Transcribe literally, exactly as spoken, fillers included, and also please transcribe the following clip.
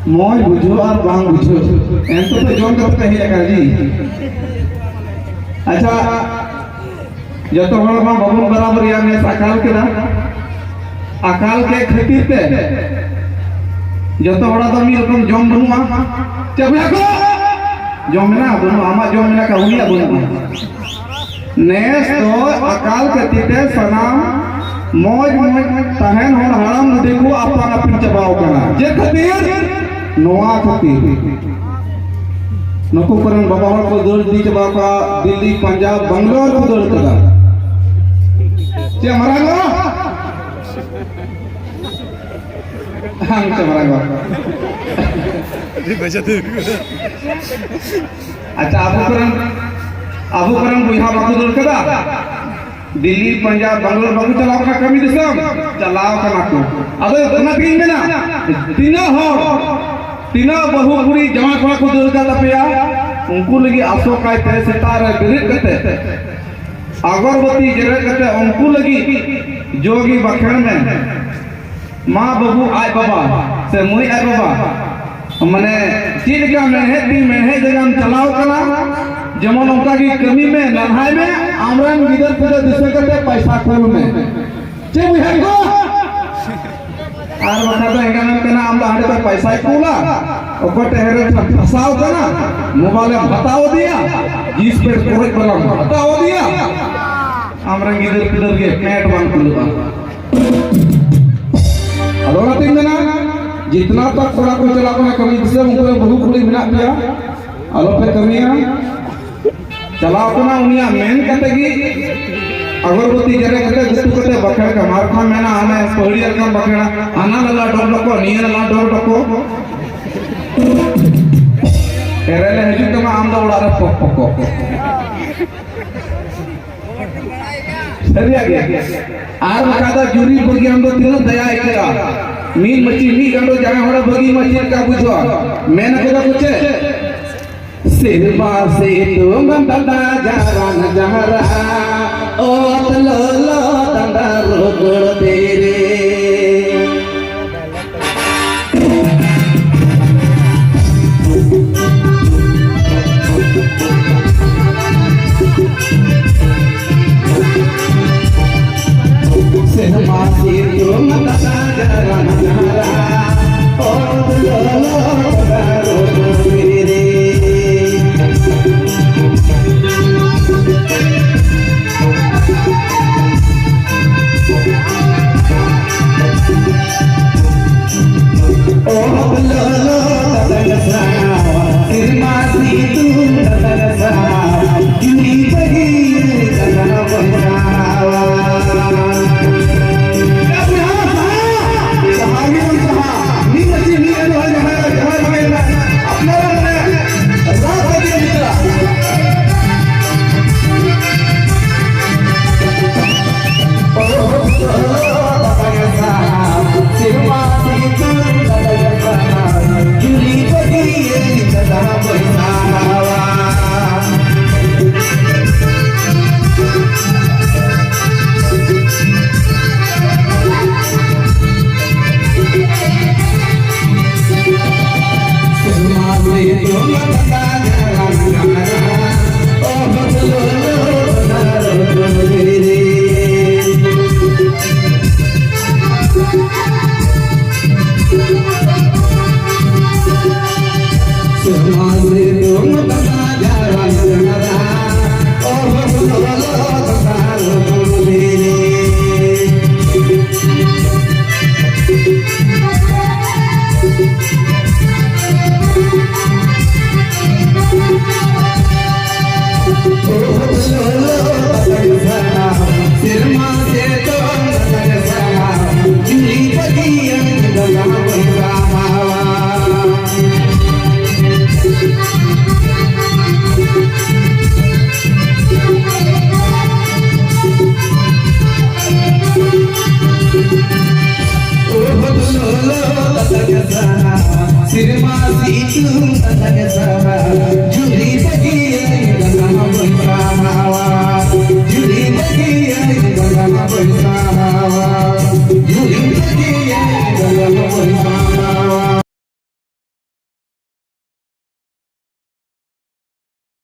ᱢᱚᱡᱽ ᱵᱩᱡᱷᱟᱹᱣ ᱟᱨ ᱵᱟᱝ ᱵᱩᱡᱷᱟᱹᱣ, ᱮᱱᱛᱮ ᱯᱮ ᱡᱚᱢ ᱠᱟᱛᱮ ᱯᱮ ᱦᱮᱡ ᱟᱠᱟᱱᱟ ᱡᱤ᱾ ᱟᱪᱪᱷᱟ, ᱡᱚᱛᱚ ᱦᱚᱲ ᱢᱟ ᱵᱟᱵᱚᱱ ᱵᱟᱨᱟᱵᱟᱹᱨᱤᱭᱟ, ᱱᱮᱥ ᱟᱠᱟᱞ ᱠᱮᱫᱟ᱾ ᱟᱠᱟᱞ ᱠᱮᱫ ᱠᱷᱟᱹᱛᱤᱨ ᱛᱮ ᱡᱚᱛᱚ ᱦᱚᱲᱟᱜ ᱫᱚ ᱢᱤᱫ ᱨᱚᱠᱚᱢ ᱡᱚᱢ ᱵᱟᱹᱱᱩᱜᱼᱟ᱾ ᱪᱮᱫ ᱵᱚᱭᱦᱟ ᱠᱚ? ᱡᱚᱢ ᱢᱮᱱᱟᱜᱼᱟ? ᱵᱟᱹᱱᱩᱜᱼᱟ᱾ ᱟᱢᱟᱜ ᱡᱚᱢ ᱢᱮᱱᱟᱜ ᱠᱷᱟᱱ ᱩᱱᱤᱭᱟᱜ ᱵᱟᱹᱱᱩᱜᱼᱟ᱾ ᱱᱮᱥ ᱫᱚ ᱟᱠᱟᱞ ᱠᱷᱟᱹᱛᱤᱨ ᱛᱮ ᱥᱟᱱᱟᱢ ᱢᱚᱡᱽ ᱢᱚᱡᱽ ᱛᱟᱦᱮᱱ ᱦᱚᱲ ᱦᱟᱲᱟᱢ ᱵᱩᱰᱷᱤ ᱠᱚ ᱟᱯᱟᱱ ᱟᱹᱯᱤᱱ ᱪᱟᱵᱟᱣ ᱠᱟᱱᱟ᱾ ᱪᱮᱫ ᱠᱷᱟᱹᱛᱤᱨ? ᱱᱚᱣᱟ ᱠᱷᱟᱹᱛᱤᱨ᱾ ᱱᱩᱠᱩ ᱠᱚᱨᱮᱱ ᱵᱟᱵᱟ ᱦᱚᱲ ᱠᱚ ᱫᱟᱹᱲ ᱤᱫᱤ ᱪᱟᱵᱟ ᱠᱚᱣᱟ, ᱫᱤᱞᱞᱤ, ᱯᱟᱧᱡᱟᱵᱽ, ᱵᱟᱝᱞᱳᱨ ᱠᱚ ᱫᱟᱹᱲ ᱠᱟᱫᱟ᱾ ᱪᱮᱫ ᱢᱟᱨᱟᱝ ᱜᱚ? ᱵᱟᱝ ᱪᱮᱫ ᱢᱟᱨᱟᱝ ᱜᱚ᱾ ᱟᱪᱪᱷᱟ, ᱟᱵᱚ ᱠᱚᱨᱮᱱ, ᱟᱵᱚ ᱠᱚᱨᱮᱱ ᱵᱚᱭᱦᱟ ᱵᱟᱠᱚ ᱫᱟᱹᱲ ᱠᱟᱫᱟ? ᱫᱤᱞᱞᱤ, ᱯᱟᱧᱡᱟᱵᱽ, ᱵᱟᱝᱞᱳᱨ ᱵᱟᱠᱚ ᱪᱟᱞᱟᱣ ᱠᱟᱱᱟ ᱠᱟᱹᱢᱤ ᱫᱤᱥᱚᱢ? ᱪᱟᱞᱟᱣ ᱠᱟᱱᱟ ᱠᱚ᱾ ᱟᱫᱚ ᱚᱱᱟ ᱛᱮᱜᱮᱧ ᱢᱮᱱᱟ, ᱛᱤᱱᱟᱹᱜ ᱦᱚᱲ, ᱛᱤᱱᱟᱹᱜ ᱵᱟᱹᱦᱩ ᱠᱩᱲᱤ ᱡᱟᱶᱟᱭ ᱠᱚᱲᱟ ᱠᱚ ᱫᱟᱹᱲ ᱠᱟᱱ ᱛᱟᱯᱮᱭᱟ, ᱩᱱᱠᱩ ᱞᱟᱹᱜᱤᱫ ᱟᱥᱚᱠᱟᱭ ᱛᱮ ᱥᱮᱛᱟᱜ ᱨᱮ ᱵᱮᱨᱮᱫ ᱠᱟᱛᱮ ᱟᱜᱚᱨᱵᱟᱹᱛᱤ ᱡᱮᱨᱮᱫ ᱠᱟᱛᱮ ᱩᱱᱠᱩ ᱞᱟᱹᱜᱤᱫ ᱡᱚᱜᱤ ᱵᱟᱠᱷᱮᱲ ᱢᱮ᱾ ᱢᱟ ᱵᱟᱹᱵᱩ ᱟᱡ ᱵᱟᱵᱟ ᱥᱮ ᱢᱟᱹᱭ ᱟᱡ ᱵᱟᱵᱟ, ᱢᱟᱱᱮ, ᱪᱮᱫ ᱞᱮᱠᱟ ᱢᱮᱬᱦᱮᱫ ᱛᱤ ᱢᱮᱬᱦᱮᱫ ᱡᱟᱸᱜᱟᱢ ᱪᱟᱞᱟᱣ ᱠᱟᱱᱟ, ᱡᱮᱢᱚᱱ ᱚᱱᱠᱟ ᱜᱮ ᱠᱟᱹᱢᱤ ᱢᱮ, ᱱᱟᱞᱦᱟᱭ ᱢᱮ, ᱟᱢᱨᱮᱱ ᱜᱤᱫᱟᱹᱨ ᱯᱤᱫᱟᱹᱨ ᱫᱤᱥᱟᱹ ᱠᱟᱛᱮ ᱯᱟᱭᱥᱟ ᱠᱩᱞ ᱢᱮ᱾ ᱪᱮᱫ ᱵᱩᱡᱷᱟᱹᱣ ᱠᱚ? ᱟᱨ ᱵᱟᱠᱷᱟᱱ ᱫᱚ ᱮᱸᱰᱮ ᱢᱮᱱ ᱠᱟᱱᱟ, ᱟᱢ ᱫᱚ ᱦᱟᱸᱰᱮ ᱫᱚ ᱯᱟᱭᱥᱟᱭ ᱠᱩᱞᱟ, ᱚᱠᱚᱭ ᱴᱷᱮᱱ ᱦᱮᱨᱮ ᱯᱷᱟᱥᱟᱣ ᱠᱟᱱᱟ, ᱢᱳᱵᱟᱭᱤᱞ ᱮᱢ ᱦᱟᱛᱟᱣ ᱟᱫᱮᱭᱟ, ᱡᱤᱱᱥ ᱯᱮᱱᱴ ᱠᱚᱨᱮᱡ ᱵᱟᱞᱟᱢ ᱦᱟᱛᱟᱣ ᱟᱫᱮᱭᱟ, ᱟᱢᱨᱮᱱ ᱜᱤᱫᱟᱹᱨ ᱯᱤᱫᱟᱹᱨ ᱜᱮ ᱯᱮᱱᱴ ᱵᱟᱝ ᱠᱩᱞᱟᱹᱜᱼᱟ᱾ ᱟᱫᱚ ᱚᱱᱟᱛᱤᱧ ᱢᱮᱱᱟ, ᱡᱤᱛᱱᱟ ᱛᱚᱠ ᱠᱚᱲᱟ ᱠᱚ ᱪᱟᱞᱟᱜ ᱠᱟᱱᱟ ᱠᱟᱹᱢᱤ ᱫᱤᱥᱚᱢ, ᱩᱱᱠᱩ ᱨᱮᱱ ᱵᱟᱹᱦᱩ ᱠᱩᱲᱤ ᱢᱮᱱᱟᱜ ᱯᱮᱭᱟ, ᱟᱞᱚᱯᱮ ᱠᱟᱹᱢᱤᱭᱟ᱾ ᱪᱟᱞᱟᱣ ᱠᱟᱱᱟ ᱩᱱᱤᱭᱟᱜ ᱢᱮᱱ ᱠᱟᱛᱮ ᱜᱮ, ᱟᱜᱚᱨᱵᱟᱹᱛᱤ ᱡᱮᱨᱮᱫ ᱠᱟᱛᱮ ᱜᱩᱛᱩ ᱠᱟᱛᱮ ᱵᱟᱠᱷᱮᱲ ᱠᱟᱢ, ᱟᱨ ᱠᱷᱟᱱ ᱢᱮᱱᱟ ᱦᱟᱱᱮ ᱯᱟᱹᱦᱲᱤᱭᱟᱹ ᱞᱮᱠᱟᱢ ᱵᱟᱠᱷᱮᱲᱟ, ᱦᱟᱱᱟ ᱞᱟᱞᱟ ᱰᱚᱠ ᱰᱚᱠᱚ, ᱱᱤᱭᱟᱹ ᱞᱟᱞᱟ ᱰᱚᱠ ᱰᱚᱠᱚ᱾ ᱮᱨᱮᱞᱮ ᱦᱤᱡᱩᱜ ᱛᱟᱢᱟ ᱟᱢ ᱫᱚ ᱚᱲᱟᱜ ᱨᱮ ᱯᱚᱠ ᱯᱚᱠᱚ᱾ ᱥᱟᱹᱨᱤᱭᱟᱜ ᱜᱮ᱾ ᱟᱨ ᱵᱟᱠᱷᱟᱡ ᱫᱚ ᱡᱩᱨᱤ ᱵᱟᱹᱜᱤᱭᱟᱢ ᱫᱚ ᱛᱤᱱᱟᱹᱜ ᱫᱟᱭᱟ ᱟᱹᱭᱠᱟᱹᱜᱼᱟ᱾ ᱢᱤᱫ ᱢᱟᱹᱪᱤ ᱢᱤᱫ ᱜᱟᱸᱰᱚ ᱡᱟᱦᱟᱸᱭ ᱦᱚᱲᱮ ᱵᱟᱹᱜᱤ ᱢᱟ ᱪᱮᱫ ᱞᱮᱠᱟ ᱵᱩᱡᱷᱟᱹᱜᱼᱟ? ᱢᱮᱱ ᱟᱠᱟᱫᱟ ᱠᱚ ᱪᱮᱫ? ᱥᱮᱨᱢᱟ ᱥᱤᱛᱩᱝ ᱰᱟᱸᱰᱟ ᱡᱟᱨᱟᱱ ᱡᱟᱦᱟᱨᱟ, ᱚᱛ ᱞᱚᱞᱚ ᱰᱟᱸᱰᱟ ᱨᱩᱜᱩᱲ ᱛᱤᱨᱮ᱾